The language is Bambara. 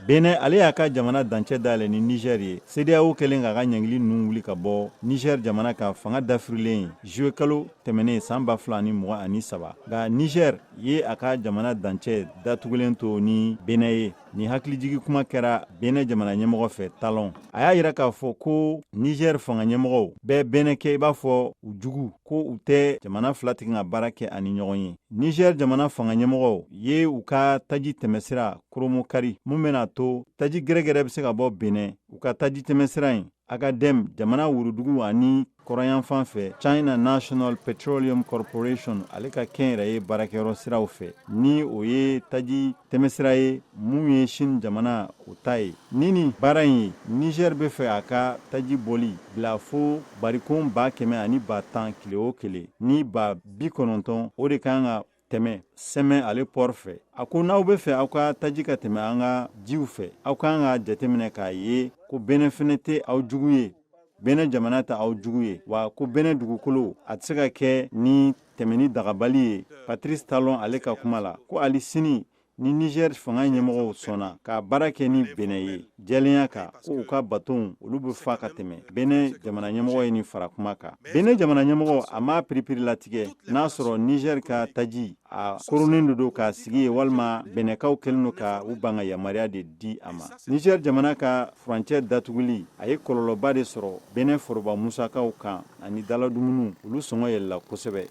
Benin, ale y'a ka jamana dancɛ dayɛlɛ ni Niger ye, CEDEAO kɛlen k'a ka ɲangili ninnu wuli ka bɔ Niger jamana kan fanga dafirilen juillet kalo tɛmɛnen san 2023. Nka Niger ye a ka jamana dancɛ datugulen to ni Benin ye. Nin hakilijigi kuma kɛra Benin jamana ɲɛmɔgɔ fɛ Talon. A y'a yira k'a fɔ ko Niger fanga ɲɛmɔgɔw bɛ Benin kɛ i b'a fɔ u jugu, ko u tɛ jamana fila tigɛ ka baara kɛ ani ɲɔgɔn ye. Niger jamana fanga ɲɛmɔgɔw ye u ka taji tɛmɛsira kurunbonkari mun bɛna to taji gɛrɛgɛrɛ bɛ se ka bɔ Benin u ka taji tɛmɛsira in Agadem jamana worodugu ani kɔrɔnyanfan fɛ, China National Petroleum Corporation ale ka kɛnyɛrɛye baarakɛyɔrɔ siraw fɛ, ni o ye taji tɛmɛsira ye mun ye Chine jamana o ta ye. Ni nin baara in ye, Niger bɛ fɛ a ka taji bɔli bila fo barikon 110 000 tile o tile, ni 90 000 o de kan ka tɛmɛ Sɛmɛ ale port fɛ. A ko n'aw bɛ fɛ aw ka taji ka tɛmɛ an ka jiw fɛ, aw kan ka jateminɛ k'a ye ko Benin fɛnɛ tɛ aw jugu ye, Benin jamana tɛ aw jugu ye, wa ko Benin dugukolo a tɛ se ka kɛ ni tɛmɛni dagabali ye. Patrice Talon ale ka kuma la, ko hali sini ni Niger fanga ɲɛmɔgɔw sɔnna ka baara kɛ ni Benin ye jɛlenya kan, ko u ka batonw olu bɛ fa ka tɛmɛ. Benin jamana ɲɛmɔgɔ ye nin fara kuma kan. Benin jamana ɲɛmɔgɔ a ma piripiri latigɛ n'a sɔrɔ Niger ka taji a koronnen de don k'a sigi ye, walima Benɛkaw kɛlen don ka u ban ka yamaruya de di a ma. Niger jamana ka furancɛ datuguli, a ye kɔlɔlɔba de sɔrɔ Benin foroba musakaw kan ani daladumuniw, olu sɔngɔ yɛlɛla kosɛbɛ.